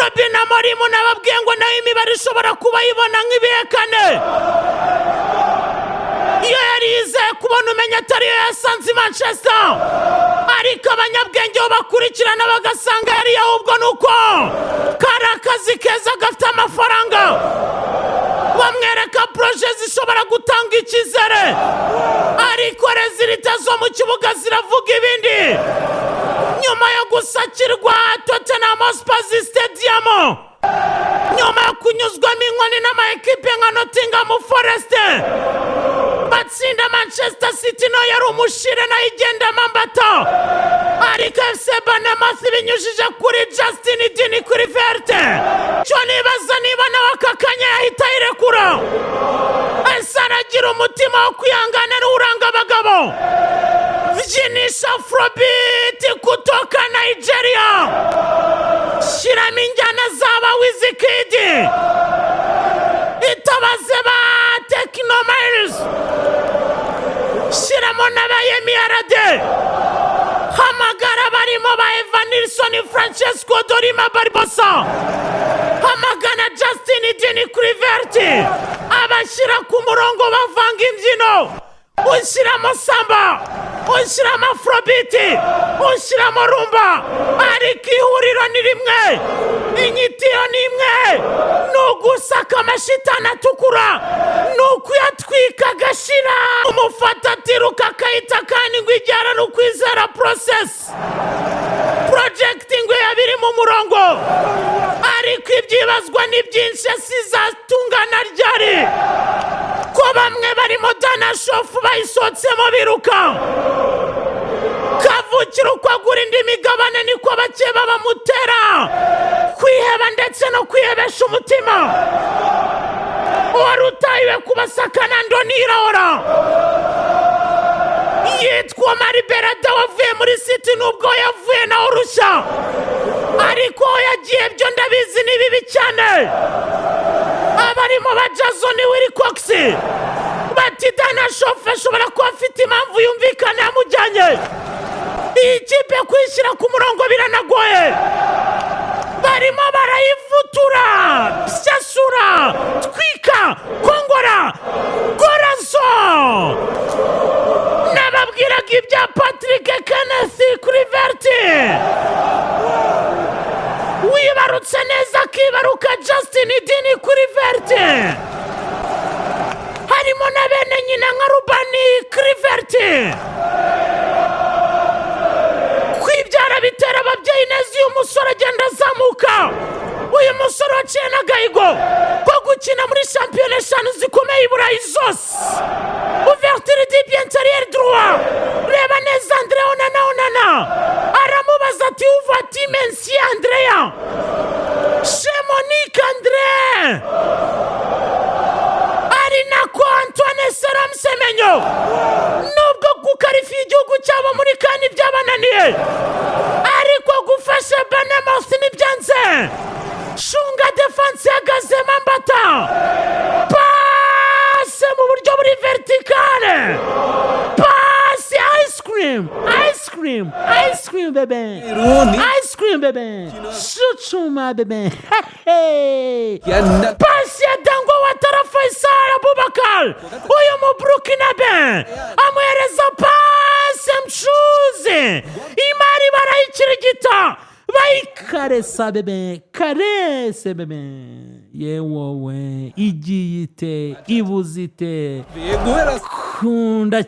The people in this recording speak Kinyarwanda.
Ruben Amorim nababwiye ngo nawe imibare ishobora kuba ayibona nk'ibihekane. Iyo yari yizeye kubona, umenya atariyo yasanze i Manchester, ariko abanyabwenge bo bakurikirana bagasanga yari, ahubwo ni uko kari akazi keza gafite amafaranga, bamwereka projet zishobora gutanga icyizere, ariko résultats zo mu kibuga ziravuga ibindi. Nyuma yo gusakirwa Tottenham Hotspur Stadium, nyuma yo kunyuzwamo inkoni n'ama ekipe nka Nottingham Forest, batsinda Manchester City no yari umushire nayo igendamo ambata, ariko FC Bournemouth binyujije kuri Justin Dean Kluivert, cyo nibaza niba nawe aka kanya yahita ayirekura. Ese aragira umutima wo kwihangana n'uranga abagabo? Byinisha Afrobeat kutoka Nigeria, shyiramo injyana zaba Wizkid, itabaze ba Tekno Miles, shyiramo n'aba Yemi Alade, hamagara barimo ba Evanilson, Francisco de Lima Barbosa, hamagana Justin Dean Kluivert, abashyira ku murongo, bavanga imbyino, ushyiramo samba, ushyiramo Afrobeat, ushyiramo rumba, ariko ihuriro ni rimwe, inyitiro ni imwe, ni ugusaka amashitani atukura, ni ukuyatwika agashira. Umufata atiruka akahita, kandi ngo ijyana ni ukwizera process, project ngo yabiri mu murongo, ariko ibyibazwa ni byinshi. Asizatungana ryari, ko bamwe barimo Dan Ashworth bayisohotsemo biruka? Kavukira uko agura indi migabane niko bakeba bamutera kwiheba ndetse no kwihebesha umutima. Wari utahiwe kubasaka na Andoni Iraola, yitwa Omar Berrada, wavuye muri City, nubwo yavuye nawe urushya, ariko aho yagiye byo ndabizi ni bibi cyane. Abarimo ba Jason Wilcox bati Dan Ashworth ashobora kuba afite impamvu yumvikana yamujyanye. Iyi kipe kuyishyira ku murongo biranagoye, barimo barayifutura, pyasura, twika, kongora, golazo. Nababwiraga ibya Patrick Kenneth Kluivert wibarutse neza, akibaruka Justin Dean Kluivert, harimo na bene nyina nka Ruben Kluivert. Kwibyara bitera ababyeyi neza. Iyo umusore agenda azamuka, uyu musore waciye n'agahigo ko gukina muri shampiyona eshanu zikomeye i Burayi zose, ouverture du pied intérieur droit, reba neza Andre Onana. Onana aramubaza ati: "Où vas-tu, monsieur Andrea?" Shemonique Andre, ari nako Antoine Serome Semenyo, nubwo gukarifiya igihugu cyabo muri CAN byabananiye, ariko gufasha Bournemouth ntibyanze. Shunga défense ihagazemo ambata, passe mu buryo buri verticale, passe, ice cream, ice cream, ice cream bébé, ice cream bébé, chuchuma bébé. Passe ya Dango Watara, Faisal Abubakar, uyu mu Burkinabe amuhereza passe mshuzi, imari barayikirigita, bayikaresa bébé, caresse bébé. Yewowe, igiye ite, ibuze ite? Guhera Kunda.